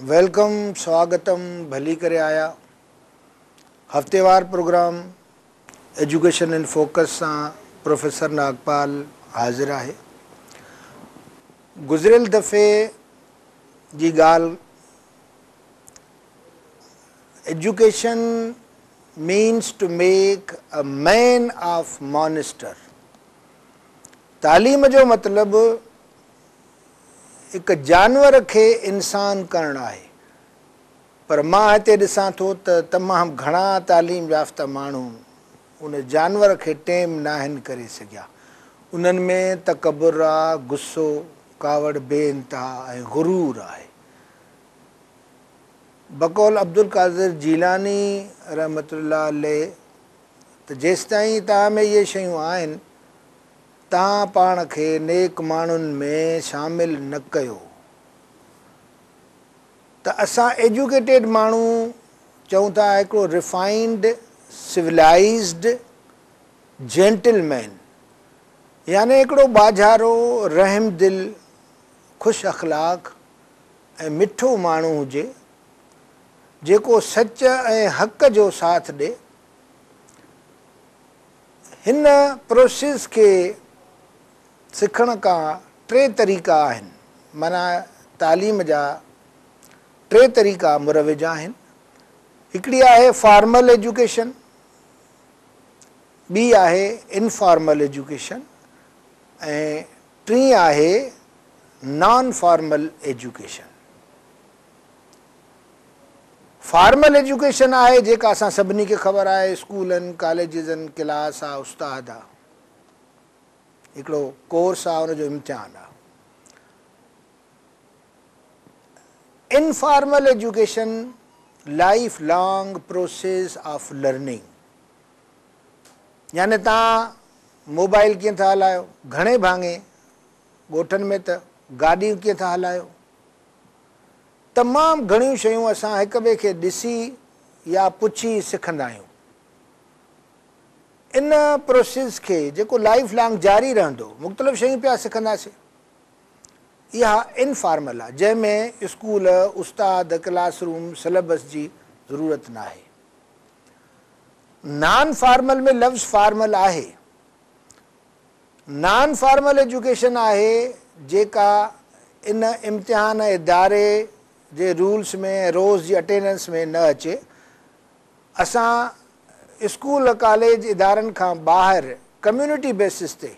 Welcome, سواگتم، ڀلي ڪري آيا. هفتيوار پروگرام ايجوڪيشن ان فوڪس سان پروفيسر ناگپال حاضر آهي. گذريل دفعي جي ڳالهه education means to make a man of monster تعليم جو مطلب هڪ جانور کي انسان ڪرڻ آهي پر مان هتي ڏسان ٿو ته تمام گهڻا تعليم يافته ماڻهو ان جانور کي ٽيم ناهن ڪري سگهيا. انهن ۾ تڪبر آ، غصو، ڪاوڙ بي انتها ۽ غرور آهي. بقول عبدالقادر جيلاني رحمة الله عليه ته جيستائين توهان ۾ اهي شيون آهن، توهان پاڻ کي نيڪ ماڻهن ۾ شامل نه ڪيو. ته اسان ايجوڪيٽيڊ ماڻهو چئون ٿا هڪڙو ريفائنڊ سولائيزڊ جينٽل مين يعني هڪڙو ٻاجهارو، رحم دل، خوش اخلاق ۽ مٺو ماڻهو هجي جيڪو سچ ۽ حق جو ساٿ ڏي. هن پروسيس کي سکڻ کا ٽي طريقا آهن، معنيٰ تعليم جا ٽي طريقا مروج آهن. هڪڙي آهي فارمل ايجوڪيشن، ٻي آهي انفارمل ايجوڪيشن ۽ ٽين آهي non formal education. Formal education آهي جيڪا اسان سڀني کي خبر آهي، اسڪولن، ڪاليجزن، ڪلاس آ، استاد آ. هڪڙو ڪورس آ ان جو امتحان آ. Informal education life long process of learning يعني توهان موبائل ڪيئن ٿا هلايو گهڻي ڀاڱي ڳوٺن ۾ ته گاڏيون ڪيئن ٿا هلايو تمام گهڻيون شيون اسان هڪ ٻئي کي ڏسي يا پڇي سکندا آهيون. ان پروسيس کي جيڪو لائيف لانگ جاري رهندو، مختلف شيون پيا سکنداسين. اها انفارمل آهي، جنهن ۾ اسڪول، استاد، ڪلاس روم، سليبس جي ضرورت ناهي. نان فارمل ۾ لفظ فارمل آهي. نان فارمل ايجوڪيشن آهي جيڪا ان امتحان اداري جي رولس ۾ ۽ روز جي اٽينڊنس ۾ نه اچي. اسان اسڪول ڪاليج ادارن کان ٻاهر ڪميونٽي بيسس تي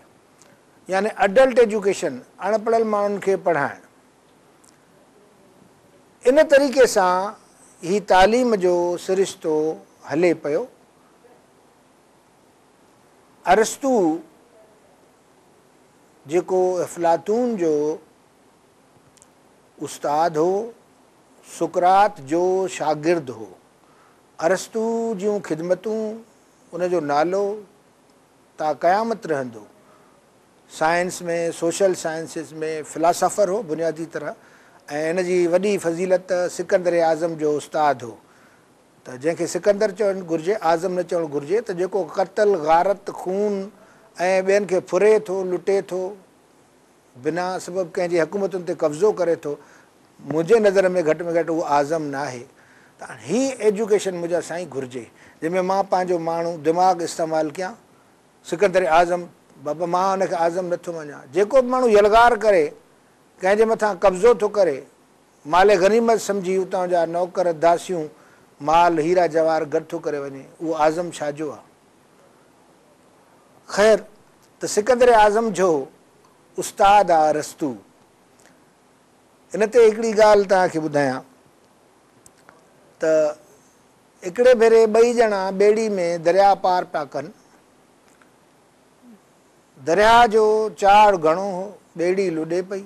يعني اڊلٽ ايجوڪيشن اڻپڙهيل ماڻهن کي پڙهائڻ ان طريقي سان هي تعليم جو سرشتو هلي پيو. ارسطو جيڪو افلاطون جو استاد هو، سقراط جو شاگرد هو. ارسطو جون خدمتون، ان جو نالو تا قيامت رهندو. سائنس ۾، سوشل سائنسز ۾ فلاسافر هو بنيادي طرح ۽ ان جي وڏي فضيلت سڪندر اعظم جو استاد هو ته جنهن کي سڪندر چوڻ گهرجي، اعظم نه چوڻ گهرجي ته جيڪو قتل، غارت، خون ۽ ٻين کي ڦري ٿو، لٽي ٿو، بنا سبب ڪنهن جي حڪومتن تي قبضو ڪري ٿو، منهنجي نظر ۾ گهٽ ۾ گهٽ اهو اعظم ناهي ته هي ايجوڪيشن منهنجا سائين گهرجي جنهن ۾ مان پنهنجو ماڻهو دماغ استعمال ڪيان سڪندر اعظم بابا مان ان کي اعظم نٿو مڃان جيڪو به ماڻهو يلغار ڪري ڪنهن جي مٿان قبضو ٿو ڪري مال غنيمت سمجهي اتان جا نوڪر داسيون مال هيرا جواهر گڏ ٿو ڪري وڃي اهو اعظم ڇا جو آ؟ خير ته سڪندر اعظم جو استاد آ ارسطو. ان تي هڪڙي ڳالهه توهان کي ٻڌايان ته هڪڙي ڀيري ٻئي ڄڻا ٻيڙي ۾ درياء پار پيا ڪن. درياء جو چاڙهه گهڻو هو، ٻيڙي لڏي پئي.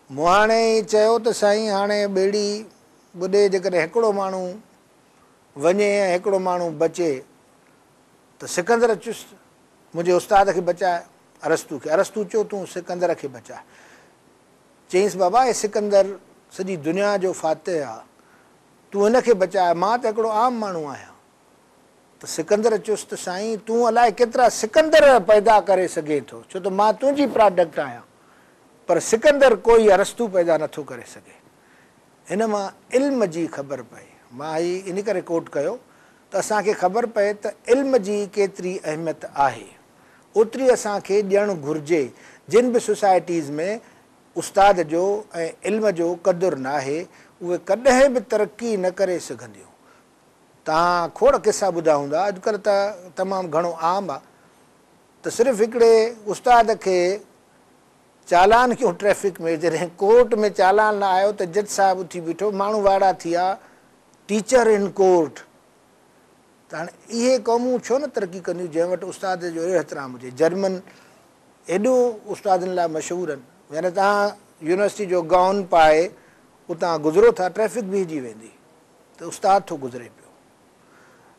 مهاڻي چيو ته سائين هاڻي ٻيڙي ٻڏي جيڪڏهن هڪڙو ماڻهو وڃي ۽ هڪڙو ماڻهو بچي ته سڪندر چيس منهنجي استاد کي بچاء، ارسطو کي. ارسطو چيو تون سڪندر کي بچاء. چيائينس بابا هي سڪندر سڄي دنيا جو فاتح آ، تون هن کي بچاء، مان ته هڪڙو عام ماڻهو آهيان. ته سڪندر چيس ته سائين تون الائي ڪيترا سڪندر پيدا ڪري سگهين ٿو، ڇو ته مان تنهنجي پراڊڪٽ آهيان، پر سڪندر ڪوئي ارسطو پيدا نٿو ڪري سگهي. هن مان علم جي خبر پئي. مان هي ان ڪري ڪوٽ ڪيو ته اسان کي خبر پئي ته علم جي ڪيتري اهميت آهي. اوتري اسان کي ڏيڻ گهرجي. جن به سوسائٽيز ۾ استاد جو ۽ علم جو قدر ناهي، اهي ڪڏهن به ترقي نه ڪري سگهنديون. توهان کوڙ قصا ٻڌا هوندا، اڄڪلهه ته تمام گهڻو عام آ ته صرف هڪڙي استاد کي چالان ڪيو ٽريفڪ ۾، جڏهن ڪورٽ ۾ چالان نه آيو ته جج صاحب اٿي بيٺو، ماڻهو وائڙا ٿي ويا، ٽيچر ان ڪورٽ. ته هاڻي اهي قومون ڇو نه ترقي ڪنديون جنهن وٽ استاد جو اهڙو احترام هجي. جرمن ايڏو استادن لاء مشهور آهن، يعني توهان يونيورسٽي جو گائون پائي اتان گذرو ٿا ٽريفڪ بيهجي ويندي ته استاد ٿو گذري پيو.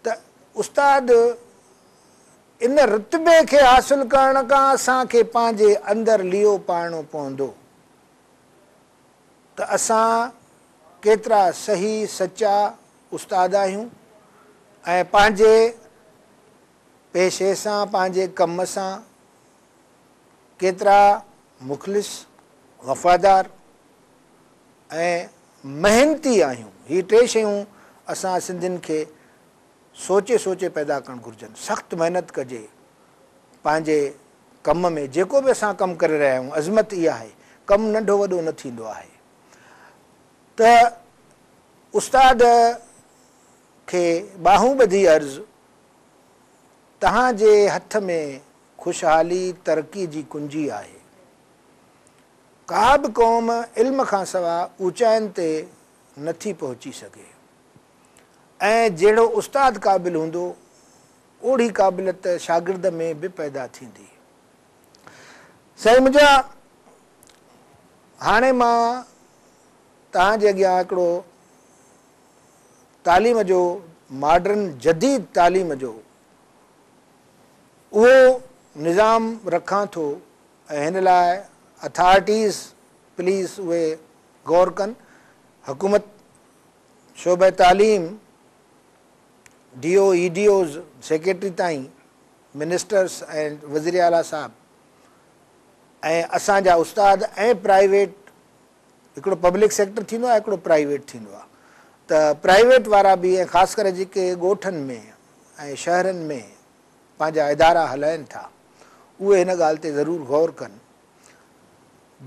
ته استاد ان رتبي کي حاصل ڪرڻ کان اسان کي پنهنجي اندر ليئو پائڻو پوندو ته اسان ڪيترا صحيح سچا استاد آهيون ۽ پنهنجي پيشي سان پنهنجي ڪم سان ڪيترا مخلص، وفادار ۽ محنتي آهيون. هي ٽي شيون اسان سنڌين کي سوچي سوچي پيدا ڪرڻ گهرجن. سخت محنت ڪجي پنهنجي ڪم ۾ جيڪو به اسان ڪم ڪري رهيا آهيون عظمت اها آهي ڪم ننڍو وڏو نه ٿيندو آهي ته استاد کي ٻانهون ٻڌي عرض توهان جي هٿ ۾ خوشحالي ترقي جي ڪنجي آهي. ڪا به قوم علم کان سوا اوچاين تي نه ٿي پهچي سگهي ۽ جهڙو استاد قابل هوندو اوڙي قابليت شاگرد ۾ به پيدا ٿيندي. سائين منهنجا هاڻي مان توهان جي اڳيان هڪڙو تعليم جو ماڊرن جديد تعليم جو اهو نظام رکان ٿو ۽ هن لاء اٿارٽيز پليز اهي غور ڪن حڪومت شعبه تعليم D O E D Os secretary تائين منسٽرس ۽ وزير اعليٰ صاحب ۽ اسان جا استاد ۽ پرائيويٽ هڪڙو پبلڪ سيڪٽر ٿيندو آهي هڪڙو پرائيويٽ ٿيندو آهي ته پرائيويٽ وارا به ۽ خاص ڪري جيڪي ڳوٺن ۾ ۽ شهرن ۾ پنهنجا ادارا هلائن ٿا اهي هن ڳالهه تي ضرور غور ڪن.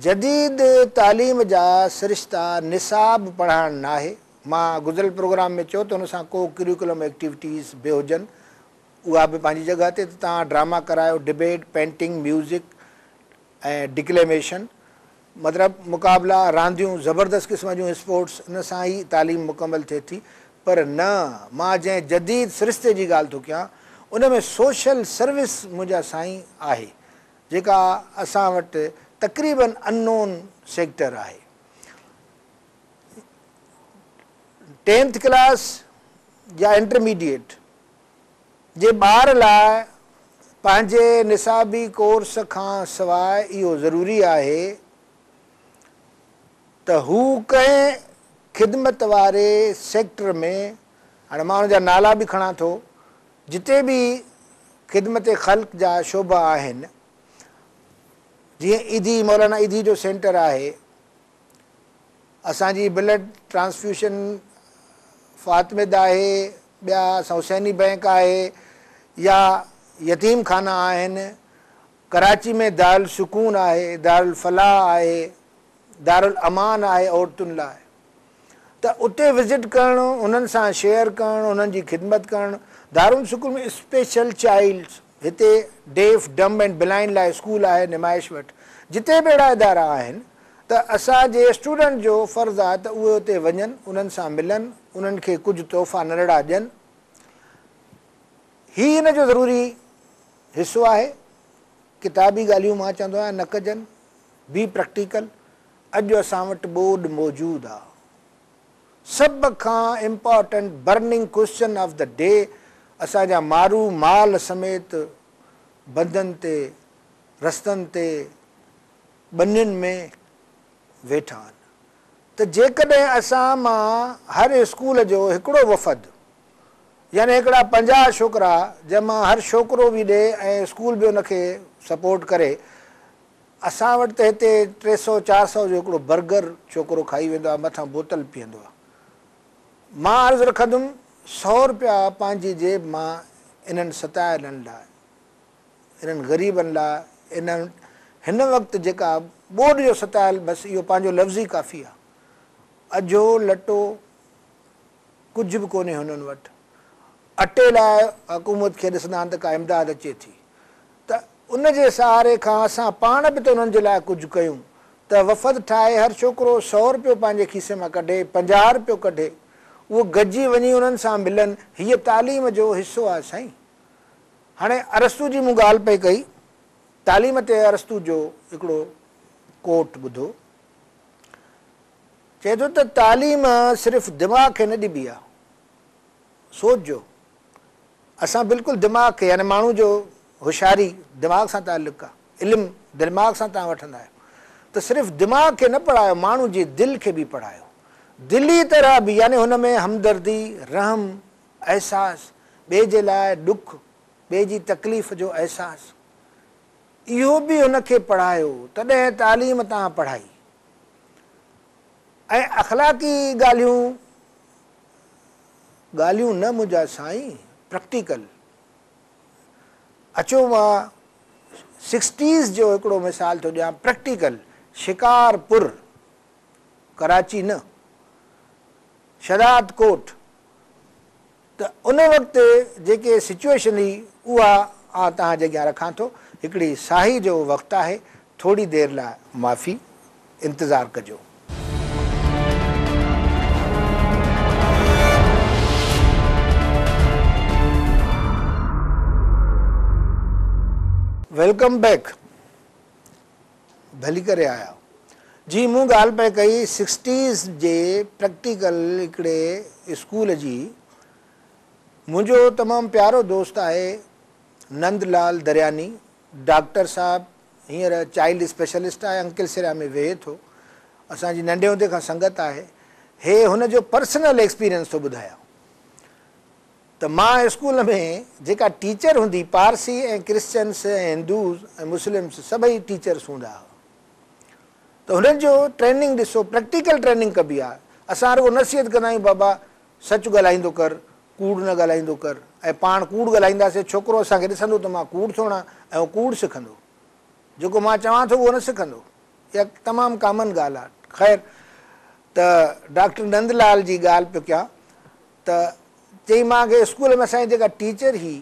جديد تعليم جا سرشتا نصاب پڙهائڻ ناهي. مان گذريل پروگرام ۾ چيو ته ان سان ڪو ڪريڪولم ايڪٽيوٽيز به هجن اها به پنهنجي جڳهه تي ته توهان ڊراما ڪرايو، ڊبيٽ، پينٽنگ، ميوزڪ ۽ ڊڪليميشن مطلب مقابلا، رانديون، زبردست قسم جون اسپورٽس ان سان ئي تعليم مڪمل ٿئي ٿي پر نه مان جنهن جديد سرشتي جي ڳالهه ٿو ڪيان ان ۾ سوشل سروس منهنجا سائين آهي جيڪا اسان وٽ تقريبن ان نون سيڪٽر آهي. ٽينٿ ڪلاس يا انٽرميڊيٽ جي ٻار لاء پنهنجي نصابي ڪورس کان سواء اهو ضروري آهي ته هو ڪنهن خدمت واري سيڪٽر ۾، هاڻي مان ان جا نالا به کڻان ٿو، جتي به خدمت خلق جا شعبا آهن، جيئن ايڌي مولانا ايڌي جو سينٽر آهي، اسان جي بلڊ ٽرانسفيوشن فاطميد آهي، ٻيا اسان حسيني بئنڪ آهي يا يتيم خانا آهن، ڪراچي ۾ دارالسڪون آهي، دارالفلاح آهي، دارالامان آهي عورتن لاء ته اتي وزٽ ڪرڻ، انهن سان شيئر ڪرڻ، انهن جي خدمت ڪرڻ، دارالسڪون ۾ اسپيشل چائلڊس هتي ڊيف، ڊمب اينڊ بلائنڊ لاء اسڪول آهي نمائش وٽ، جتي به اهڙا ادارا آهن ته اسان جي اسٽوڊنٽ جو فرض آهي ته اهي اتي وڃن، انهن سان ملن، انهن کي ڪجهه تحفا ننڍڙا ڏين. هي ان جو ضروري حصو آهي. ڪتابي ڳالهيون مان چوندو آهيان نه ڪجن، بي پريڪٽيڪل. اڄ اسان وٽ ٻوڏ موجود آ. سڀ کان important burning question of the day اسان جا مارو مال سميت بندن تي، رستن تي، ٻنين ۾ ويٺا آهن ته جيڪڏهن اسان مان هر اسڪول جو هڪڙو وفد يعني هڪڙا 50 ڇوڪرا جنهن مان هر ڇوڪرو به ڏي ۽ اسڪول به ان کي سپورٽ ڪري اسان وٽ ته هتي 300 400 جو هڪڙو برگر ڇوڪرو کائي ويندو آهي، مٿان بوتل پيئندو آهي. مان عرض رکندم 100 رپيا پنهنجي جيب مان انهن ستايلن لاء، انهن غريبن لاء، انهن هن وقت جيڪا ٻوڏ جو ستايل، بس اهو پنهنجو لفظ ئي ڪافي آهي. اجهو لٽو ڪجهه به ڪونهي هنن وٽ. اٽي لاء حڪومت کي ڏسندا آهن ته ڪا امداد اچي ٿي ته ان جي سهاري کان اسان پاڻ به ته انهن جي لاء ڪجهه ڪيون ته وفد ٺاهي هر ڇوڪرو 100 رپيو پنهنجي کيسي مان ڪڍي، 50 رپيو ڪڍي، اهو گڏجي وڃي انهن سان ملن، هيء تعليم جو حصو آهي سائين. هاڻي ارسطو جي مون ڳالهه پئي ڪئي، تعليم تي ارسطو جو هڪڙو ڪوٽ ٻڌو، چئي ٿو ته تعليم صرف دماغ کي نه ڏبي آهي، سوچ جو اسان بلڪل دماغ کي يعني ماڻهو جو هوشياري دماغ سان تعلق آ، علم دماغ سان توهان وٺندا آهيو ته صرف دماغ کي نه پڙهايو ماڻهو جي دل کي به پڙهايو، دلي طرح به يعني هن ۾ همدردي، رحم، احساس، ٻئي جي لاء ڏک، ٻئي جي تڪليف جو احساس اهو به هن کي پڙهايو تڏهن تعليم توهان پڙهائي ۽ اخلاقي ڳالهيون ڳالهيون نه منهنجا سائين پريڪٽيڪل اچو مان سڪسٽيز جو هڪڙو مثال ٿو ڏيان پريڪٽيڪل شڪارپور ڪراچي نه شهداد ڪوٽ ته ان وقت جيڪي سچوئيشن هئي اها آء توهان جي اڳيان رکان ٿو هڪڙي ساهي جو وقت آهي ٿوري دير لاء معافي انتظار ڪجو. Welcome back ڀلي ڪري آيا. جي مون ڳالهه پئي ڪئي سڪسٽيز جي پريڪٽيڪل هڪڙي اسڪول جي منهنجو تمام پيارو دوست آهي نند لال درياني ڊاڪٽر صاحب هينئر چائلڊ اسپيشلسٽ آهي انڪلسرا ۾ ويهي ٿو اسان جي ننڍي هوندي کان سنگت آهي هي هن جو پرسنل ايڪسپيرينس ٿو ٻڌايان ته مان اسڪول ۾ جيڪا ٽيچر هوندي پارسي ۽ ڪرسچنس ۽ هندوز ۽ مسلمس سڀئي ٽيچرس هوندا هئا ته هنن جو ٽريننگ ڏسو پريڪٽيڪل ٽريننگ ڪبي آهي اسان رڳو نصيحت ڪندا آهيون بابا سچ ڳالهائيندو ڪر ڪوڙ نه ڳالهائيندو ڪر ۽ پاڻ ڪوڙ ڳالهائينداسين ڇوڪرو اسان کي ڏسندو ته مان ڪوڙ ٿو هڻان ۽ هو ڪوڙ سکندو جيڪو مان چوان ٿو اهو نه سکندو اها تمام ڪامن ڳالهه آهي خير ته ڊاڪٽر نند لال جي ڳالهه پيو ڪيان ته چئي مان کي اسڪول ۾ اسان جي جيڪا ٽيچر هئي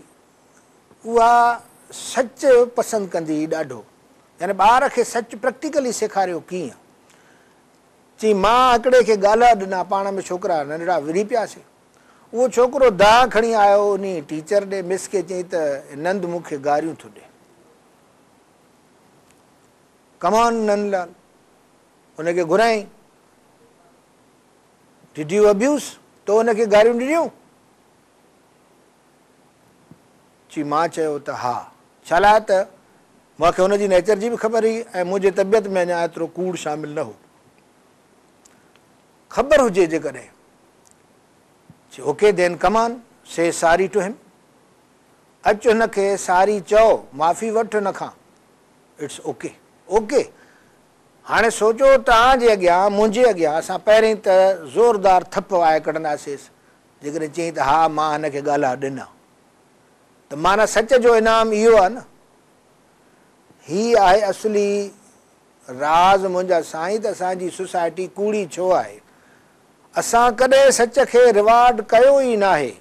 اها سچ پسند ڪندي هئي ڏاڍو يعني ٻار کي سچ پريڪٽيڪلي سيکاريو ڪيئن چي مان هڪڙي کي ڳالها ڏنا پاڻ ۾ ڇوڪرا ننڍڙا وڙهي پياسي اهو ڇوڪرو دانهن کڻي آيو انهي ٽيچر ڏي مس کي چيائين ته نند مون کي گاريون ٿو ڏي. ڪم آن نند لال. ان کي گهرايائين. Did you abuse? تو ان کي گاريون ڏنيون؟ چي مان چيو ته ها. ڇالاء ته مون کي هن جي نيچر جي به خبر هئي ۽ منهنجي طبيعت ۾ اڃا ايترو ڪوڙ شامل نه هو. خبر هجي جيڪڏهن. چي okay then come on say sorry to him اچ هن کي ساري چئو معافي وٺ هن کان it's okay okay هاڻي سوچو توهان جي اڳيان منهنجي اڳيان اسان پهرين ته زوردار ٿپ وهائي ڪڍنداسيس جيڪڏهن چيائين ته ها مان هن کي ڳالها ڏنا ته معنيٰ سچ جو انعام اهو آهي نه هي آهي اصلي راز منهنجا سائين ته اسان جي سوسائٽي ڪوڙي ڇو آهي؟ اسان ڪڏهن سچ کي ريوارڊ ڪيو ئي ناهي.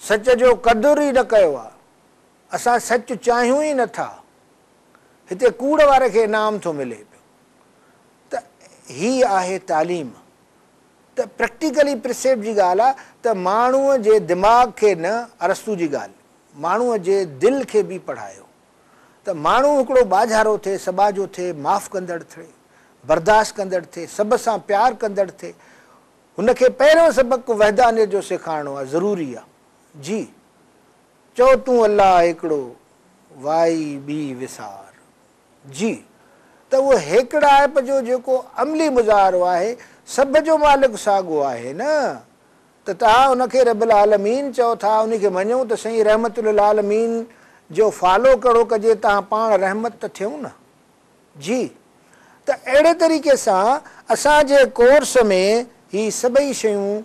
سچ جو قدر ئي نه ڪيو آ. اسان سچ چاهيون ئي نه ٿا. هتي ڪوڙ واري کي انعام ٿو ملي پيو. ته هي آهي تعليم. ته پريڪٽيڪلي پرسيپٽ جي ڳالهه آ ته ماڻهوء جي دماغ کي نه ارسطو جي ڳالهه ماڻهوء جي دل کي به پڙهايو. ته ماڻهو هڪڙو ٻاجهارو ٿئي، سٻاجهو ٿئي، معاف ڪندڙ ٿئي، برداشت ڪندڙ ٿئي، سڀ سان پيار ڪندڙ ٿئي. هن کي پهريون سبق وحدانيت جو سيکارڻو آهي، ضروري آهي. جي، چئو تون الله هيڪڙو، وائي ٻي وسار. جي، ته اهو هيڪڙائپ جو جيڪو عملي مظاهرو آهي، سڀ جو مالڪ ساڳو آهي نه؟ ته توهان ان کي رب العالمين چئو ٿا ان کي مڃون ته سائين رحمت للعالمين جو فالو ڪهڙو ڪجي توهان پاڻ رحمت ته ٿيو نه. جي ته اهڙي طريقي سان اسان جي ڪورس ۾ هي سڀئي شيون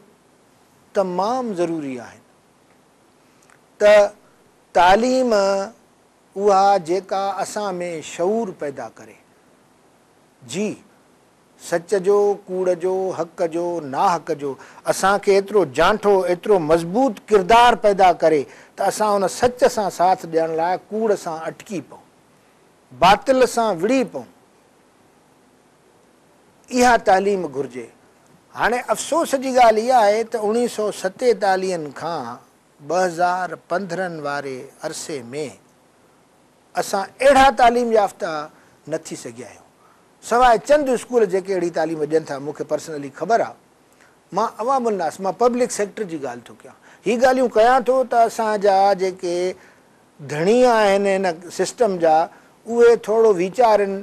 تمام ضروري آهن ته تعليم اها جيڪا اسان ۾ شعور پيدا ڪري. جي سچ جو، ڪوڙ جو، حق جو، ناحق جو، اسان کي ايترو جانٺو، ايترو مضبوط ڪردار پيدا ڪري ته اسان ان سچ سان ساٿ ڏيڻ لاء ڪوڙ سان اٽڪي پئون، باطل سان وڙهي پئون. اها تعليم گهرجي. هاڻي افسوس جي ڳالهه اها آهي ته اوڻيهه سؤ ستيتاليهن کان 2015 واري عرصي ۾ اسان اهڙا تعليم يافته نه ٿي سگهيا آهيون. سواء چند اسڪول جيڪي اهڙي تعليم ڏين ٿا، مون کي پرسنلي خبر آ. مان عوام الناس، مان پبلڪ سيڪٽر جي ڳالهه ٿو ڪيان. هي ڳالهيون ڪيان ٿو ته اسان جا جيڪي ڌڻي آهن هن سسٽم جا، اهي ٿورو ويچارن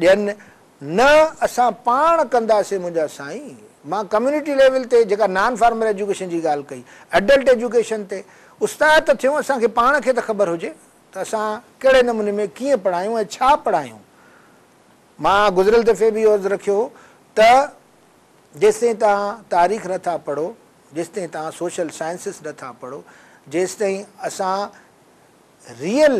ڏين، نه اسان پاڻ ڪنداسين منهنجا سائين. مان ڪميونٽي ليول تي جيڪا نان فارمل ايجوڪيشن جي ڳالهه ڪئي، ايڊلٽ ايجوڪيشن تي استاد ته ٿيون، اسان کي پاڻ کي ته خبر هجي ته اسان ڪهڙي نموني ۾ ڪيئن پڙهايون ۽ ڇا پڙهايون. مان گذريل دفعي به اهو عرض رکيو هو ته جيستائين توهان تاريخ نه ٿا پڙهو، جيستائين توهان سوشل سائنسز نه ٿا پڙهو، جيستائين اسان ريئل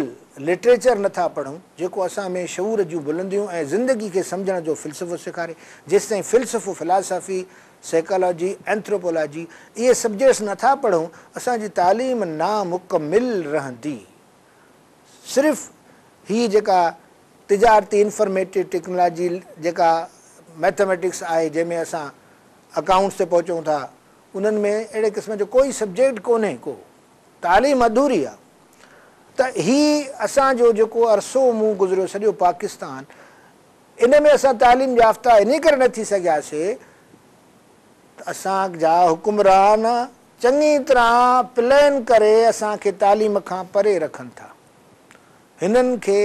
لٽريچر نه ٿا پڙهون، جيڪو اسان ۾ شعور جون بلنديون ۽ زندگي کي سمجهڻ جو فلسفو سيکاري، جيستائين فلسفو، فلاسافي، سائيڪالاجي، اينٿروپولاجي اهي سبجيڪٽس نه ٿا پڙهون، اسان جي تعليم نامڪمل رهندي. صرف هي جيڪا تجارتي انفارميٽو ٽيڪنالاجي جيڪا مئٿميٽڪس آهي جنهن ۾ اسان اڪائونٽس تي پهچون ٿا، انهن ۾ اهڙي قسم جو ڪوئي سبجيڪٽ ڪونهي ڪو. تعليم اڌوري آ ته هي اسان جو جيڪو عرصو مون گذريو سڄو پاڪستان ان ۾ اسان تعليم يافته انهي ڪري نه ٿي سگهياسي ته اسان جا حڪمران چڱي طرح پلان ڪري اسان کي تعليم کان پري رکن ٿا. هنن کي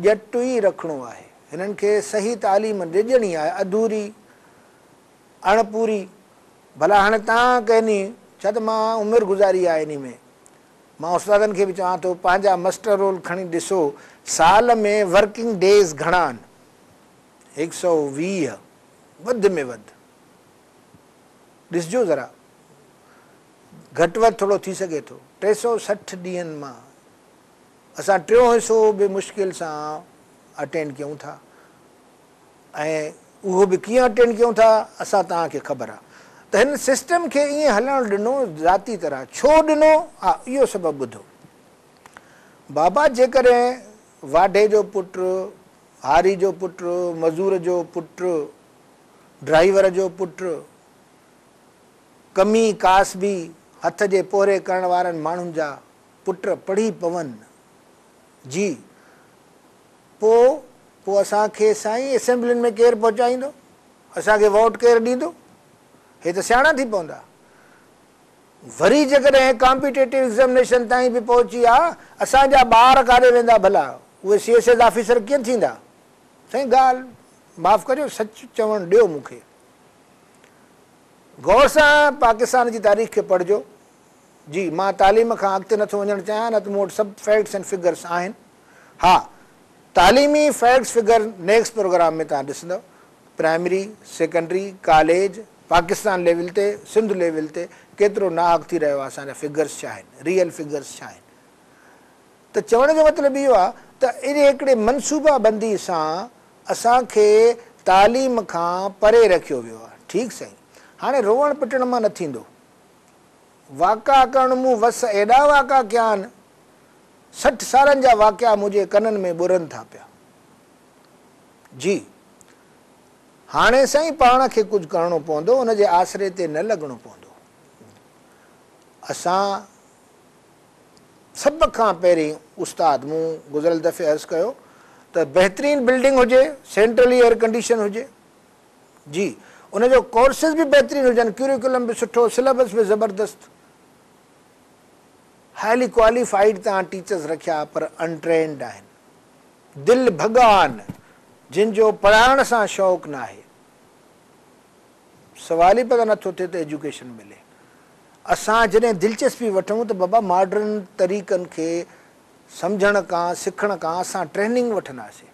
ڄٽ ئي رکڻو آهي. هنن کي صحيح تعليم نه ڏيڻي آهي، اڌوري، اڻپوري. ڀلا هاڻي تان ڪنهن ڇا ته مان عمر گذاري آهي انهي ۾. مان استادن کي به چوان ٿو پنهنجا مسٽر رول کڻي ڏسو سال ۾ ورڪنگ ڊيز گهڻا آهن؟ 120 وڌ ۾ وڌ ڏسجو ذرا گهٽ وڌ ٿورو ٿي سگهي ٿو. 360 ڏينهن مان اسان ٽيون حصو به مشڪل سان اٽينڊ ڪيون ٿا ۽ اهو به ڪيئن اٽينڊ ڪيون ٿا اسان توهان کي خبر آ ته هن سسٽم کي ائين هلڻ ڏنو ذاتي طرح ڇو ڏنو آ اهو سبب ٻڌو بابا جيڪڏهن واڍي جو پٽ هاري جو پٽ مزور جو پٽ ڊرائيور جو پٽ ڪمي ڪاسبي هٿ جي پورهيي ڪرڻ وارن ماڻهن جا پٽ پڙهي پون جي پوء پوء اسان کي سائين اسيمبلين ۾ ڪير پهچائيندو؟ اسان کي ووٽ ڪير ڏيندو؟ هي ته سياڻا ٿي پوندا. وري جيڪڏهن ڪامپيٽيٽو ايگزامنيشن تائين به پهچي ويا، اسان جا ٻار ڪاڏي ويندا ڀلا؟ اهي سي ايس ايس آفيسر ڪيئن ٿيندا؟ سائين ڳالهه معاف ڪجو سچ چوڻ ڏيو مون کي. غور سان پاڪستان جي تاريخ کي پڙهجو. جي مان تعليم کان اڳتي نٿو وڃڻ چاهيان نه ته مون وٽ سڀ فيڪٽس اينڊ فگرس آهن. ها تعليمي فيڪٽس فگر نيڪسٽ پروگرام ۾ توهان ڏسندؤ. Primary, secondary, college, Pakistan level تي، سنڌ ليول تي ڪيترو ناحق ٿي رهيو آهي اسان جا فگرس ڇا آهن، ريئل فگرس ڇا آهن. ته چوڻ جو مطلب اهو آهي ته انهي هڪڙي منصوبه بندي سان اسان کي تعليم کان پري رکيو ويو آهي. ٺيڪ سائين هاڻي روئڻ پٽڻ مان نه ٿيندو. واڪا ڪرڻ مون وس ايڏا واڪا ڪيا آهن، 60 سالن جا واقعا منهنجي ڪنن ۾ ٻرن ٿا پيا. جي هاڻي سائين پاڻ کي ڪجهه ڪرڻو پوندو، ان جي آسري تي نه لڳڻو پوندو. اسان سڀ کان پهرين استاد مون گذريل دفعي عرض ڪيو ته بهترين بلڊنگ هجي، سينٽرلي ايئر ڪنڊيشن هجي، جي ان جو ڪورسز به بهترين هجن، ڪريڪولم به سٺو، سليبس به زبردست، هائلي ڪواليفائيڊ توهان ٽيچرز رکيا پر ان ٽرينڊ آهن، دل ڀڳا آهن، جن جو پڙهائڻ سان شوق ناهي. سوال ئي پيدا نٿو ٿئي ته ايجوڪيشن ملي. اسان جڏهن دلچسپي وٺون ته بابا ماڊرن طريقن کي سمجهڻ کان سکڻ کان اسان ٽريننگ وٺنداسين.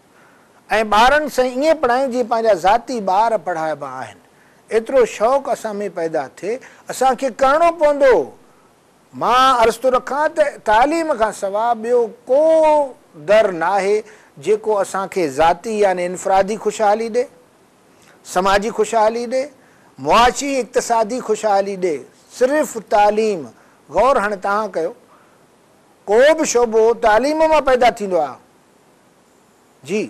۽ ٻارن سان ائين پڙهايون جيئن پنهنجا ذاتي ٻار پڙهائبا آهن. ايترو شوق اسان ۾ پيدا ٿئي، اسان کي ڪرڻو پوندو. مان عرض ٿو رکان ته تعليم کان سوا ٻيو ڪو در ناهي جيڪو اسان کي ذاتي يعني انفرادي خوشحالي ڏي، سماجي خوشحالي ڏي، معاشي اقتصادي خوشحالي ڏي، صرف تعليم. غور هاڻي توهان ڪيو، ڪو به شعبو تعليم مان پيدا ٿيندو آهي. جي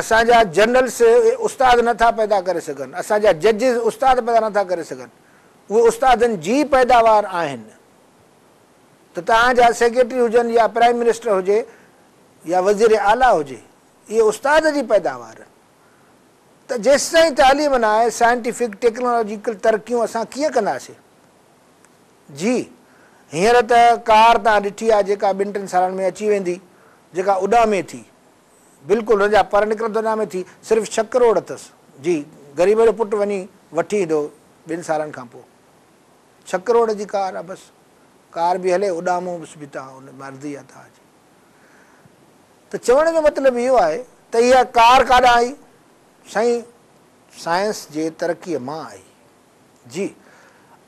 اسان جا جنرلس استاد نه ٿا پيدا ڪري سگهن، اسان جا ججز استاد پيدا نه ٿا ڪري سگهن، اهي استادن جي پيداوار آهن. ته توهان جا سيڪريٽري هجن يا پرائم منسٽر هجي يا وزير اعليٰ هجي، اهي استاد جي پيداوار آهن. ته جيستائين تعليم نه آهي، سائنٽيفڪ ٽيڪنالاجيڪل ترقيون اسان ڪيئن ڪنداسين؟ جي، هينئر ته ڪار توهان ڏٺي آهي جيڪا ٻن ٽن سالن ۾ اچي ويندي، جيڪا اڏامي ٿي. بلڪل ان جا پر نڪرن ته اڏامي ٿي، صرف ڇهه ڪروڙ اٿس. جي، غريب جو پٽ وڃي وٺي ايندو ٻن سالن کان پوء. ڇهه ڪروڙ جي ڪار آهي بس. ڪار به هلي، اڏامو به توهان ان مرضي آهي توهان جي. ته چوڻ جو مطلب اهو آهي ته اها ڪار ڪاڏانهن آئي؟ سائين سائنس جي ترقيء مان آئي. جي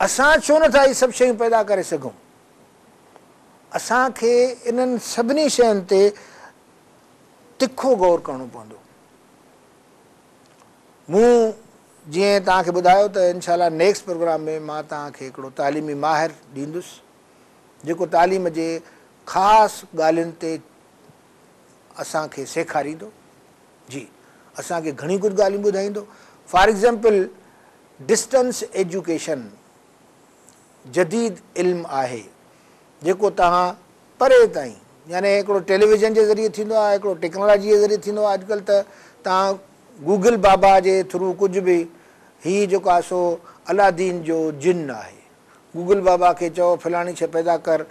اسان ڇو نٿا اهي سڀ شيون پيدا ڪري سگهون؟ اسان کي انهن سڀني شين تي تکو غور ڪرڻو پوندو. مون جيئن توهان کي ٻڌايو ته انشاء الله نيڪسٽ پروگرام ۾ مان توهان کي هڪڙو تعليمي ماهر ڏيندس جيڪو تعليم جي خاص ڳالهين تي اسان کي سيکاريندو. جي اسان کي گهڻيون ڪجهه ڳالهيون ٻڌائيندو. فار ايگزامپل ڊسٽنس ايجوڪيشن جديد علم آهي جيڪو توهان پري تائين يعني هڪڙو ٽيليويزن جي ذريعي ٿيندو آهي هڪڙو ٽيڪنالاجي جي ذريعي ٿيندو آهي اڄڪلهه ته توهان گوگل بابا جي ٿرو ڪجهه به هي جيڪو آهي سو الادين جو جن آهي گوگل بابا کي چئو فلاڻي شيء پيدا ڪر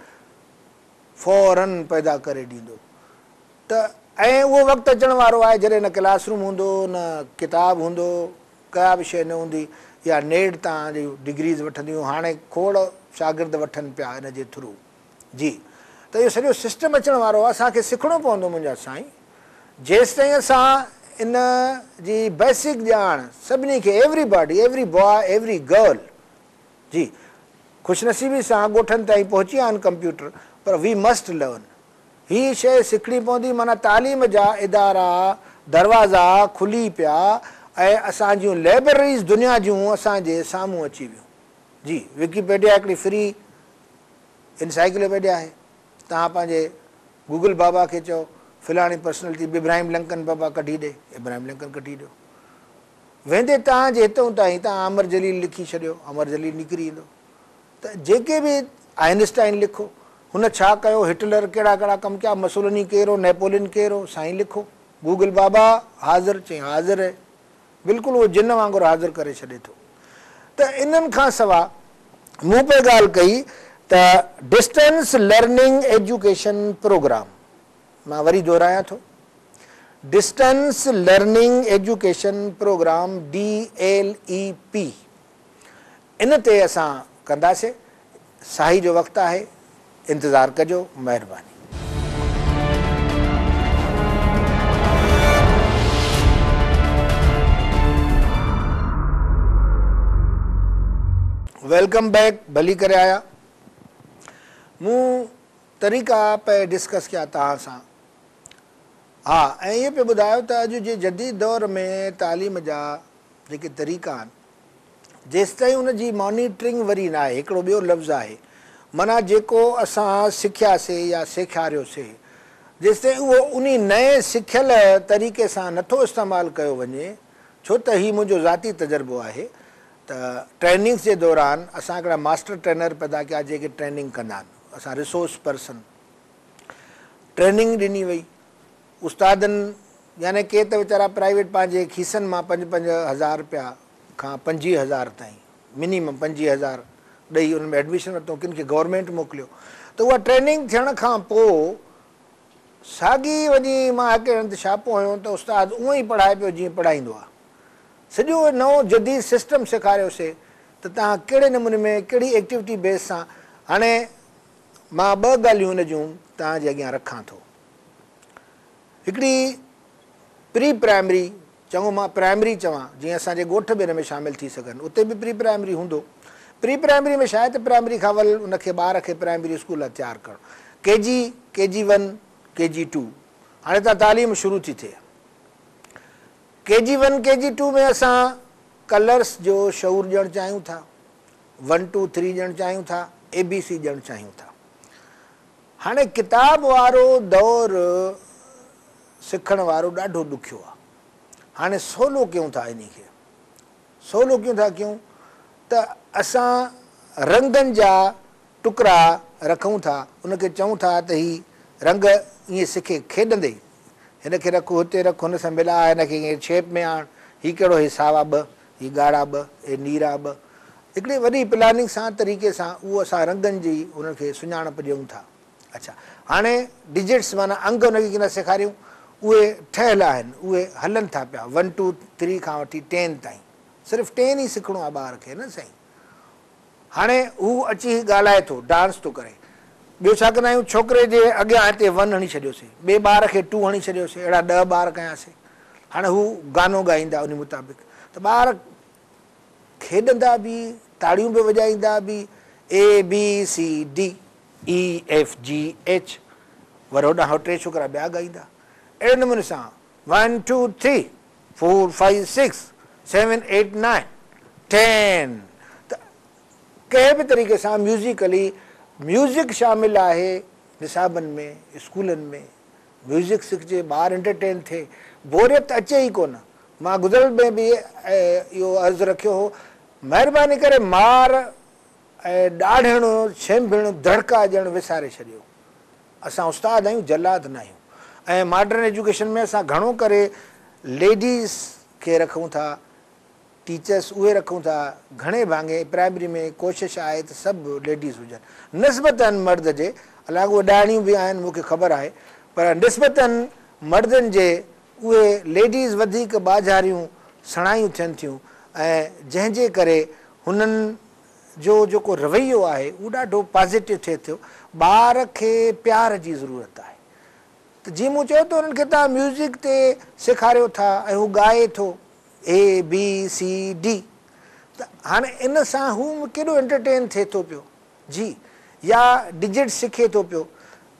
فورن پيدا ڪري ڏيندو ته ۽ اهو وقت اچڻ وارو آهي جڏهن نه ڪلاس روم هوندو نه ڪتاب هوندو ڪا به شيء نه هوندي يا نيٽ تان جون ڊگريز وٺنديون هاڻي کوڙ شاگرد وٺن پيا ان جي ٿرو جي ته اهو سڄو سسٽم اچڻ وارو آهي اسان کي سکڻو پوندو منهنجا سائين جيستائين اسان ان جي بيسڪ ڄاڻ سڀني کي everybody every boy every girl جي خوش نصيبي سان ڳوٺن تائين پهچي ويا آهن ڪمپيوٽر پر وي مسٽ لرن هي شيء سکڻي پوندي معنيٰ تعليم جا ادارا دروازا کلي پيا ۽ اسان جون لئبرريز دنيا جون اسان جي سامهون اچي ويون. جي وڪيپيڊيا هڪڙي فري انسائيڪلوپيڊيا آهي. توهان پنهنجي گوگل بابا کي چئو فلاڻي پرسنلٽي ابراهيم لنڪن بابا ڪڍي ڏي ابراهيم لنڪن ڪڍي ڏيو. ويندي توهان جي هتئون تائين توهان امر جليل لکي ڇڏيو امر جليل نڪري ايندو. ته جيڪي به آئنسٽائن لکو، هن ڇا ڪيو، هٽلر ڪهڙا ڪهڙا ڪم ڪيا، مسولني ڪير هو، نيپولين ڪير هو، سائين لکو. گوگل بابا حاضر، چئين حاضر هي. بلڪل اهو جن وانگر حاضر ڪري ڇڏي ٿو. ته انهن کان سوا مون پئي ڳالهه ڪئي ته ڊسٽنس لرننگ ايجوڪيشن پروگرام، مان وري دهرايان ٿو، distance learning education programme, DLEP، ان تي اسان ڪنداسين. ساهي جو وقت آهي، انتظار ڪجو، مهرباني. Welcome back, ڀلي ڪري آيا. مون طريقا پئي ڊسڪس ڪيا توهان سان. ها ۽ اهو پئي ٻڌايو ته اڄ جي جديد دور ۾ تعليم جا جيڪي طريقا آهن جيستائين ان جي مانيٽرنگ وري ناهي، هڪڙو ٻيو لفظ آهي معنيٰ جيڪو اسان سکياسي يا سيکاريوسي جيستائين اهو انهي نئين سکيل طريقي سان نٿو استعمال ڪيو وڃي ڇو ته هي منهنجو ذاتي تجربو آهي ته ٽريننگس جي دوران اسان هڪڙا ماسٽر ٽرينر پيدا ڪيا جيڪي ٽريننگ ڪندا آهن اسان ريسورس پرسن ٽريننگ ڏني وئي استادن يعني ڪي ته ويچارا پرائيويٽ پنهنجي کيسن مان پنج پنج هزار رپيا کان 25 هزار تائين منيمم 25 هزار ڏئي انهن ۾ ايڊميشن ورتو ڪن کي گورنمينٽ موڪليو ته اها ٽريننگ ٿيڻ کان پوء ساڳي وڃي مان هڪ هنڌ ڇاپو هنيو ته استاد اونئن ئي پڙهائي پيو جيئن پڙهائيندو آهي سڄو نئون جديد سسٽم سيکاريوسي ته توهان ڪهڙي نموني ۾ ڪهڙي ايڪٽيوٽي بيس سان هاڻي مان ٻه ڳالهيون ان جون توهان جي اڳيان رکان ٿو. هڪڙي پري پرائمري، چڱو مان پرائمري چوان، جيئن اسان جي ڳوٺ به ان ۾ شامل ٿي سگهن، اتي به پري پرائمري هوندو. پري پرائمري ۾ ڇا آهي ته پرائمري کان اول ان کي ٻار کي پرائمري اسڪول لاء تيار ڪرڻ. K G, K G one, K G two. هاڻي هتان تعليم شروع ٿي ٿئي. ڪي جي ون، ڪي جي ٽو ۾ اسان ڪلرس جو شعور ڏيڻ چاهيون ٿا، ون ٽو ٿري ڏيڻ چاهيون ٿا، اي بي سي ڏيڻ چاهيون ٿا. هاڻي ڪتاب وارو دور سکڻ وارو ڏاڍو ڏکيو آ. هاڻي سولو ڪيون ٿا انهي کي. سولو ڪيون ٿا ڪيون ته اسان رنگن جا ٽڪرا رکون ٿا، ان کي چئون ٿا ته هي رنگ ائين سکي کيڏندي هن کي رک هتي رک هن سان ملاء هن کي ائين شيپ ۾ آڻ هي ڪهڙو هي ساوا ٻه هي ڳاڙها ٻه هي نيرا ٻه هڪڙي وڏي پلاننگ سان طريقي سان اهو اسان رنگن جي انهن کي سڃاڻپ ڏيون ٿا. اڇا هاڻي ڊجٽس معنيٰ انگ ان کي ڪيئن ٿا سيکاريون اهي ٺهيل آهن اهي هلن ٿا پيا ون ٽو ٿري کان وٺي ٽين تائين صرف ٽين ئي سکڻو آهي ٻار کي نه سائين هاڻي هو اچي ڳالهائي ٿو ڊانس ٿو ڪري ٻيو ڇا ڪندا آهيون ڇوڪري جي اڳيان هتي ون هڻي ڇڏيوسي ٻئي ٻار کي ٽو هڻي ڇڏيوسي اهڙا ڏهه ٻار ڪياسي هاڻي هو گانو ڳائيندا ان مطابق ته ٻار کيڏندا به تاڙيون به وڄائيندا به اي بي سي ڊي اي ايف جي ايڇ وري هوڏانهن ٽي ڇوڪرا ٻيا ڳائيندا اهڙي نموني سان one two three four five six seven eight nine ten ته ڪنهن به طريقي سان ميوزيڪلي ميوزڪ شامل آهي نصابن ۾ اسڪولن ۾ ميوزڪ سکجي ٻار انٽرٽين ٿئي بوريت اچي ئي ڪونه مان گذريل ۾ به اهو عرض رکيو هو مهرباني ڪري مار ۽ ڏاڙهڻ، ڇينڀڻ، دڙڪا ڏيڻ وساري ڇڏيو. اسان استاد آهيون جلاد ناهيون ۽ ماڊرن ايجوڪيشن ۾ اسان گهڻو ڪري ليڊيز کي رکون ٿا، ٽيچرس اهي رکون ٿا، گهڻي ڀاڱي پرائمري ۾ ڪوشش آهي ته سڀ ليڊيز هجن نسبتاً مرد جي، حالانڪه اهي ڏائڻيون به آهن مون کي خبر آهي پر نسبتاً مردن جي اهي ليڊيز وڌيڪ ٻاجهاريون سڻايون ٿين ٿيون ۽ جنهن جي ڪري هنن جو جيڪو رويو آهي اهو ڏاڍو پازيٽو ٿئي ٿو، ٻار کي پيار جي ضرورت آهي ته جيئن مون چيو ته انهن کي توهان ميوزڪ تي سيکاريو ٿا ۽ هو ڳائي ٿو اي بي سي ڊي ته هاڻي ان سان هو ڪيڏو انٽرٽين ٿئي ٿو پيو جي يا ڊجٽ سکي ٿو پيو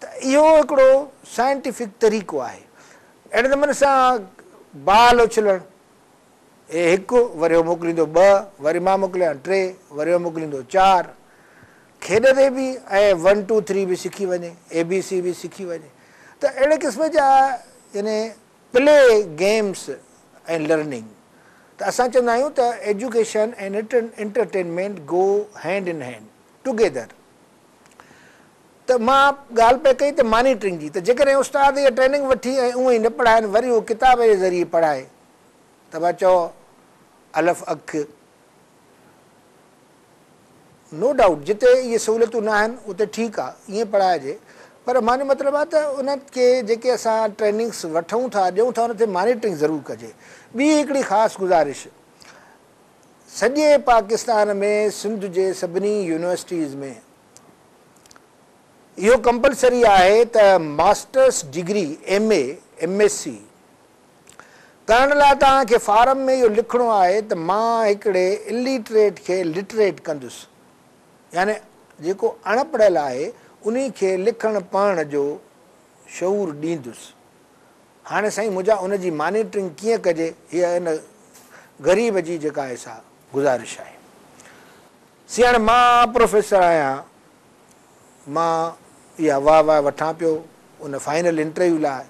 ته اهو هڪڙو سائنٽيفڪ طريقو آهي اهڙي نموني سان بال اڇلڻ هي هڪ، وري هو موڪليندو ٻه، وري مان موڪليان ٽي، وري هو موڪليندو چار. کيڏندي به ۽ ون ٽو ٿري به سکي وڃي، اي بي سي به سکي وڃي ته اهڙي قسم جا يعني پلي گيمس ۽ لرننگ ته اسان چوندا آهيون ته education ۽ entertainment go hand in hand together. ته مان ڳالهه پئي ڪئي ته مانيٽرنگ جي ته جيڪڏهن استاد اها ٽريننگ وٺي ۽ اونئن ئي نه پڙهائن وري اهو ڪتاب جي ذريعي پڙهائي ته ڀا چئو الف اک نو ڊائوٽ جتي اهي سهولتون نه آهن اتي ٺيڪ آ ائين پڙهائجي پر منهنجو مطلب آ ته ان کي جيڪي اسان ٽريننگس وٺون ٿا ڏيون ٿا ان تي مانيٽرنگ ضرور ڪجي ٻي هڪڙي خاص گذارش سڄي پاڪستان ۾ سنڌ جي سڀني يونيورسٽيز ۾ اهو ڪمپلسري آهي ته masters degree, M A, M S C, ڪرڻ لاء توهان کي فارم ۾ اهو لکڻو آهي ته مان هڪڙي اليٽريٽ کي لٽريٽ ڪندس يعني جيڪو اڻ پڙهيل آهي انهي کي لکڻ پڙهڻ جو شعور ڏيندس. هاڻي سائين منهنجا ان جي مانيٽرنگ ڪيئن ڪجي هيء ان غريب جي جيڪا آهي سا گذارش آهي. سي هاڻي مان پروفيسر آهيان مان اها واهه واهه وٺان پيو ان فائنل انٽرويو لاء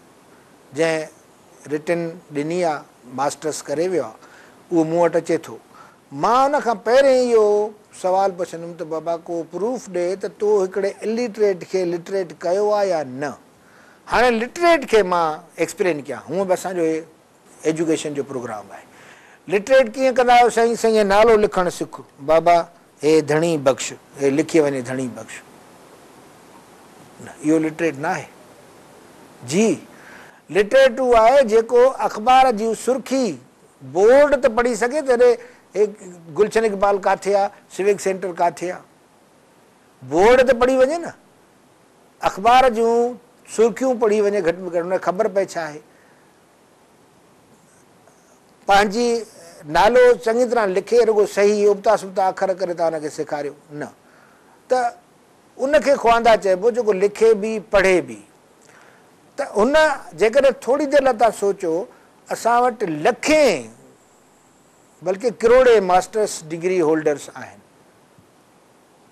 جنهن رٽن ڏني آ ماسٽرس ڪري ويو آ اهو مون وٽ اچي ٿو مان ان کان پهرين اهو سوال پڇندم ته بابا ڪو پروف ڏي ته تو هڪڙي اليٽريٽ کي لٽريٽ ڪيو آ يا نه هاڻي لٽريٽ کي مان ايڪسپلين ڪيان هونء به اسان جو هي ايجوڪيشن جو پروگرام آهي. لٽريٽ ڪيئن ڪندا آهيو سائين؟ سائين هي نالو لکڻ سک بابا هي ڌڻي بخش هي لکي وڃي ڌڻي بخش نه اهو لٽريٽ نه آهي جي لٽريٽ اهو آهي جيڪو اخبار جي سرخي بورڊ ته پڙهي سگهي ته هي گلشن اقبال ڪاٿي آ سوڪ سينٽر ڪاٿي آ بورڊ ته پڙهي وڃي نه اخبار جون سرخيون پڙهي وڃي گهٽ ۾ گهٽ ان کي خبر پئي ڇا آهي. پنهنجي نالو چڱي طرح لکي رڳو صحيح ابتا سبتا اکر ڪري توهان ان کي سيکاريو نه ته ان کي خوانده چئبو جيڪو لکي به پڙهي به. ته هن جيڪڏهن ٿوري دير لاء توهان سوچو اسان وٽ لکين بلڪه ڪروڙين ماسٽرس ڊگري هولڊرس آهن.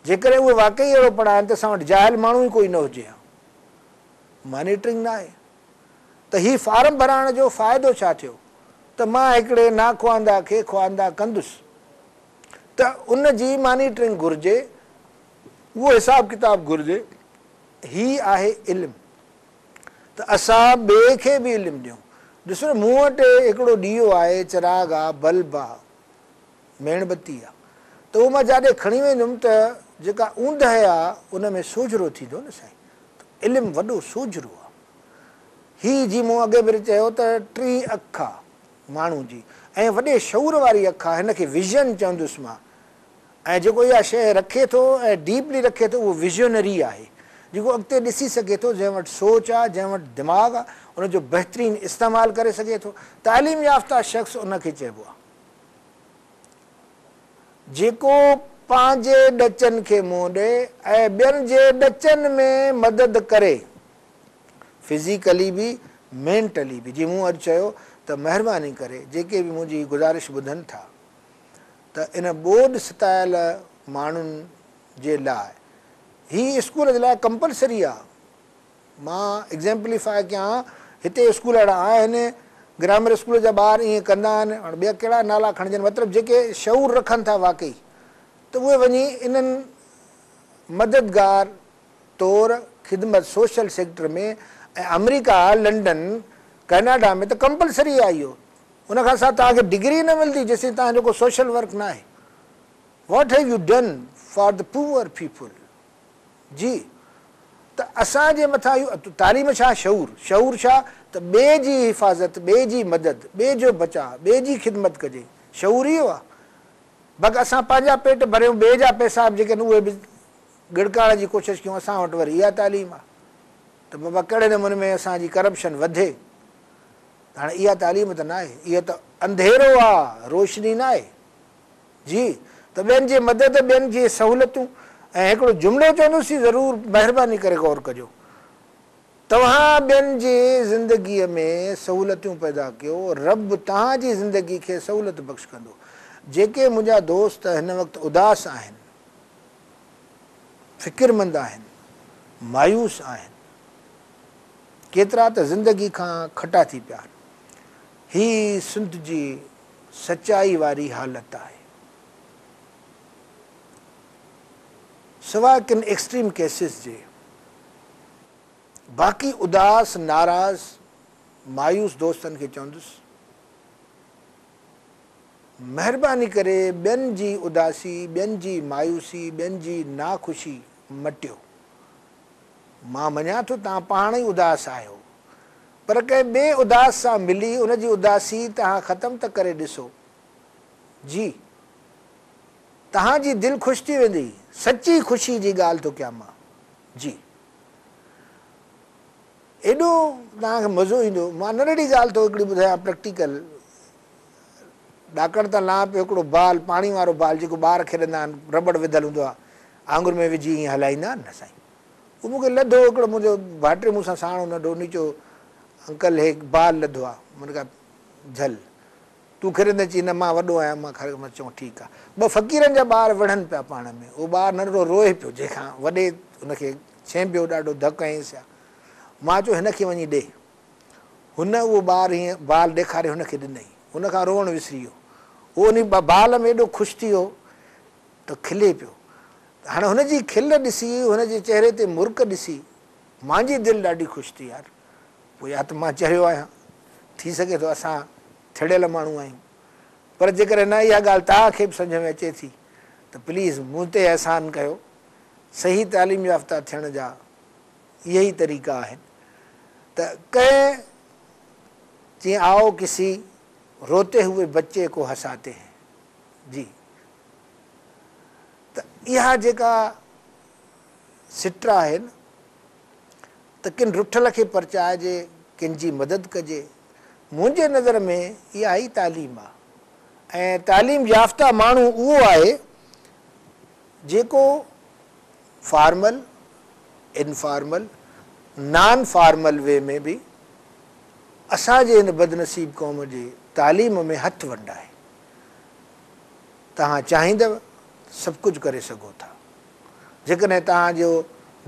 جيڪڏهن اهي واقعي اهڙو پڙهائن ته اسان وٽ جاهل ماڻهو ئي ڪوئي نه هجي ها. مانيٽرنگ نه آهي ته هي فارم ڀرائڻ جو فائدو ڇا ٿيو ته مان هڪڙي ناخوانده کي خوانده ڪندس ته ان جي مانيٽرنگ گهرجي، اهو حساب ڪتاب گهرجي. هي آهي علم ته اسان ٻئي کي به علم ڏيون. ڏسو نه مون وٽ هڪڙو ڏيئو آهي، چراغ آ، بلب آ، ميڻ بتي آ ته اهو مان جاڏي کڻي ويندم ته جيڪا اوندهه آ ان ۾ سوجهرو ٿيندو نه سائين. ته علم وڏو سوجهرو آ. هي جيئن مون اڳي ڀيري چيو ته ٽين اک آ ماڻهو جي ۽ وڏي شعور واري اک آ، هن کي ويزن چوندس مان. ۽ جيڪو اها شيء رکي ٿو ۽ ڊيپلي رکي ٿو اهو ويزنري آهي. جيڪو اڳتي ڏسي سگهي ٿو، جنهن وٽ سوچ آ، جنهن وٽ دماغ آ، ان جو بهترين استعمال ڪري سگهي ٿو. تعليم يافته شخص ان کي چئبو آ. جيڪو پنهنجي ڏچن کي منهن ڏئي ۽ ٻين جي ڏچن ۾ مدد ڪري، فزيڪلي به مينٽلي به، جيئن مون اڄ چيو ته مهرباني ڪري جيڪي به منهنجي هي گذارش ٻڌن ٿا ته ان ٻوڏ ستايل ماڻهن جي لاء هي اسڪول جي لاء ڪمپلسري آ. مان ايگزيمپليفاء ڪيان، هتي اسڪول اهڙا آهن، گرامر اسڪول جا ٻار ائين ڪندا آهن، هاڻ ٻيا ڪهڙا نالا کڻجن، مطلب جيڪي شعور رکن ٿا واقعي ته اهي وڃي انهن مددگار طور خدمت سوشل سيڪٽر ۾ ۽ آمريڪا، لنڊن، ڪئناڊا ۾ ته ڪمپلسري آهي اهو، ان کان سواء توهان کي ڊگري نه ملندي جيسين توهان جو ڪو سوشل ورڪ نه آهي. What have you done for the poor people? جي ته اسان جي مٿان اهو تعليم ڇا شعور، شعور ڇا ته ٻئي جي حفاظت، ٻئي جي مدد، ٻئي جو بچاء، ٻئي جي خدمت ڪجي، شعور اهو آ. باقي اسان پنهنجا پيٽ ڀريون ٻئي جا پئسا به جيڪي آهن اهي به ڳڙڪائڻ جي ڪوشش ڪيون، اسان وٽ وري اها تعليم آ ته بابا ڪهڙي نموني ۾ اسان جي ڪرپشن وڌي ته هاڻي اها تعليم ته ناهي، اهو ته انڌيرو آ روشني ناهي. جي ته ٻين جي مدد، ٻين جي سهولتون ۽ هڪڙو جملو چوندس ضرور مهرباني ڪري غور ڪجو. توهان ٻين جي زندگيء ۾ سهولتيون پيدا ڪيو، رب توهان جي زندگي کي سهولت بخش ڪندو. جيڪي منهنجا دوست هن وقت اداس آهن، فڪرمند آهن، مايوس آهن، ڪيترا ته زندگي کان کٽا ٿي پيا آهن، هي سنڌ جي سچائي واري حالت آهي. سواء ڪن ايڪسٽريم ڪيسز جي، باقي اداس، ناراض، مايوس دوستن کي چوندس، مهرباني ڪري ٻين جي اداسي، ٻين جي مايوسي، ٻين جي ناخوشي مٽيو. مان مڃان ٿو توهان پاڻ ئي اداس آهيو، پر ڪنهن ٻئي اداس سان ملي ان جي اداسي توهان ختم ته ڪري ڏسو. جي. توهان جي دل خوش ٿي ويندي. سچي خوشي جي ڳالهه ٿو ڪيان مان. جي. ايڏو توهان کي مزو ايندو. مان ننڍڙي ڳالهه ٿو هڪڙي ٻڌايان پريڪٽيڪل. ڏاڪڻ تان لهان پيو هڪڙو بال پاڻي وارو بال جيڪو ٻار کيڏندا آهن رٻڙ وڌل هوندو آهي آڱر ۾ وجهي ائين هلائيندا آهن نه سائين. هو مون کي لڌو، هڪڙو منهنجو ڀائٽيو مون سان ساڻ هو ننڍو، انهي چيو انڪل هي بال لڌو آ، مون چيو جهل، تون کيڏندين؟ چي نه مان وڏو آهيان مان کيڏ، مان چيو ٺيڪ آ. ٻه فقيرن جا ٻار وڙهن پيا پاڻ ۾، اهو ٻار ننڍڙو روئي پيو، جنهن کان وڏي هن کي ڇينڀيو ڏاڍو ڌڪ هنيس يا، مان چيو هن کي وڃي ڏي، هن اهو ٻار هيئن بال ڏيکاري هن کي ڏنئي، هن کان روئڻ وسري ويو، هو انهي بال ۾ ايڏو خوش ٿي ويو ته کلي پيو. هاڻي هن جي کل ڏسي، هن جي چهري تي مرڪ ڏسي، مانجي دل ڏاڍي خوش ٿي يار، پوء يا ته مان چريو آهيان، ٿي سگهي ٿو اسان ٿڙيل ماڻهو آهيون، پر جيڪڏهن نه اها ڳالهه توهان کي به سمجهه ۾ اچي ٿي ته پليز مون تي احسان ڪيو، صحيح تعليم يافته ٿيڻ جا اهي ئي طريقا آهن ته ڪنهن جيئن آئو ڪسي روتي هوئي بچي ڪو هساتي هين جي. ته اها جيڪا سٽ آهي نه ته ڪن رٺل کي پرچائجي، ڪن جي مدد ڪجي، منهنجي نظر ۾ اها ئي تعليم آ ۽ تعليم يافته ماڻهو اهو آهي جيڪو formal, informal, non formal way ۾ به اسان جي هن بدنصيب قوم جي تعليم ۾ هٿ ونڊائي. توهان چاهيندؤ ته سڀ ڪجهه ڪري سگهو ٿا. جيڪڏهن توهان جو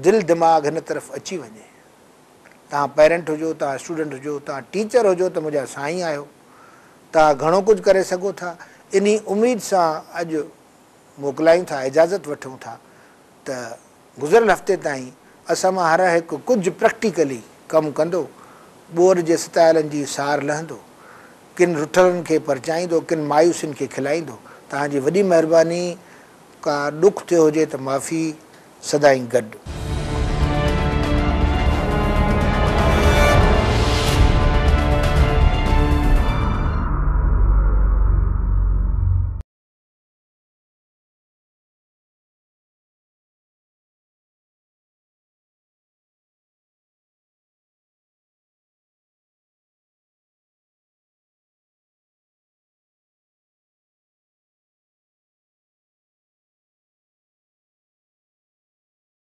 دل دماغ هن طرف اچي وڃي. توهان پيرنٽ هجو، توهان اسٽوڊنٽ هجو، توهان ٽيچر هجو ته منهنجا سائين آهيو. توهان گهڻو ڪجهه ڪري سگهو ٿا. انهي اميد سان اڄ موڪلايون ٿا، اجازت وٺون ٿا ته گذريل هفتي تائين اسان مان هر هڪ ڪجهه پريڪٽيڪلي ڪم ڪندو، ٻوڏ جي ستايلن جي سار لهندو، ڪن رٺلن کي پرچائيندو، ڪن مايوسين کي کلائيندو. توهان جي وڏي مهرباني، ڪا ڏک ٿيو هجي ته معافي، سدائين گڏ.